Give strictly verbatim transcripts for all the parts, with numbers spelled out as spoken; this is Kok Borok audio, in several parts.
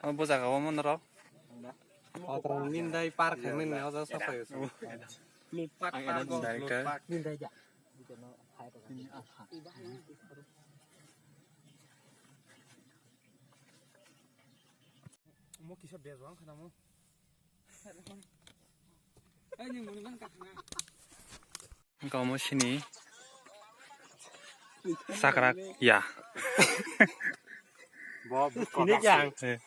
O bo jaga o mon rok. Nindai park hai mani o jaga sapai. Ang eno director. Omo kisa bejwang khana mo. Wngkha omo sini sakrak ya. Bo busko ini jang. Eh.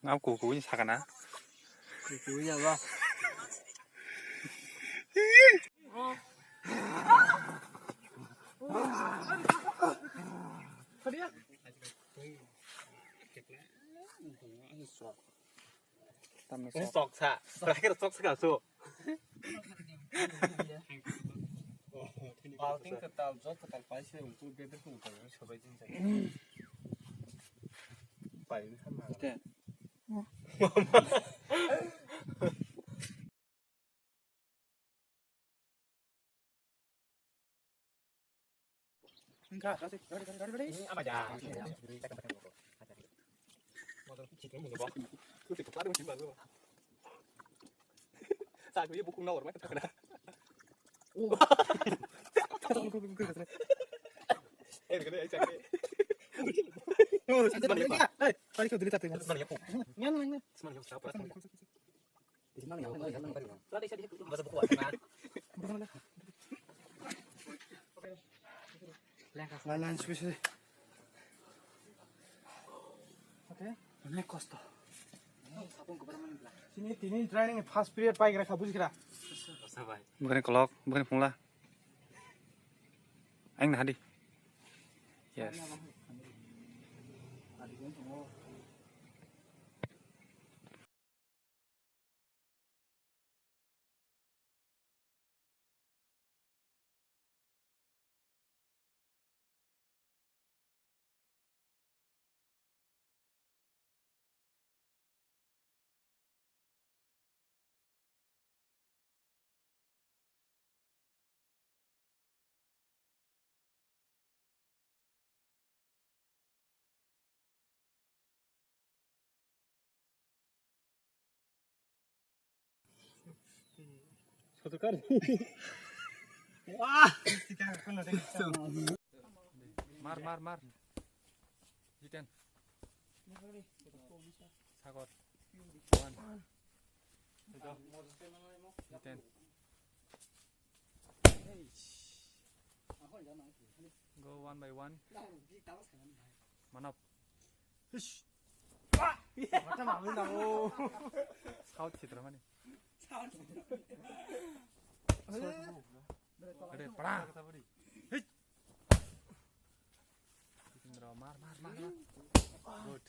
Ngam kuku ini sakana. Kuku ini apa? Sok sa, sok sa ka so. Balting kwtal, jok kwtal paise, utul bebek utul sabai din jai. Pai ni sama. Line, line, swish. Okay. Onek kosto. Sini tini training first period pai gra kha, bujikra. Bukan kolok, bukan pungla. Aing nahadi. Yes. Mar, mar, mar. Jiten. Sagor. One. Jiten. Go one by one. Manap. Hish. Mata mawi na o. Scout chitra mani. Are, para. Hish. Mar, mar, mar, mar. Good.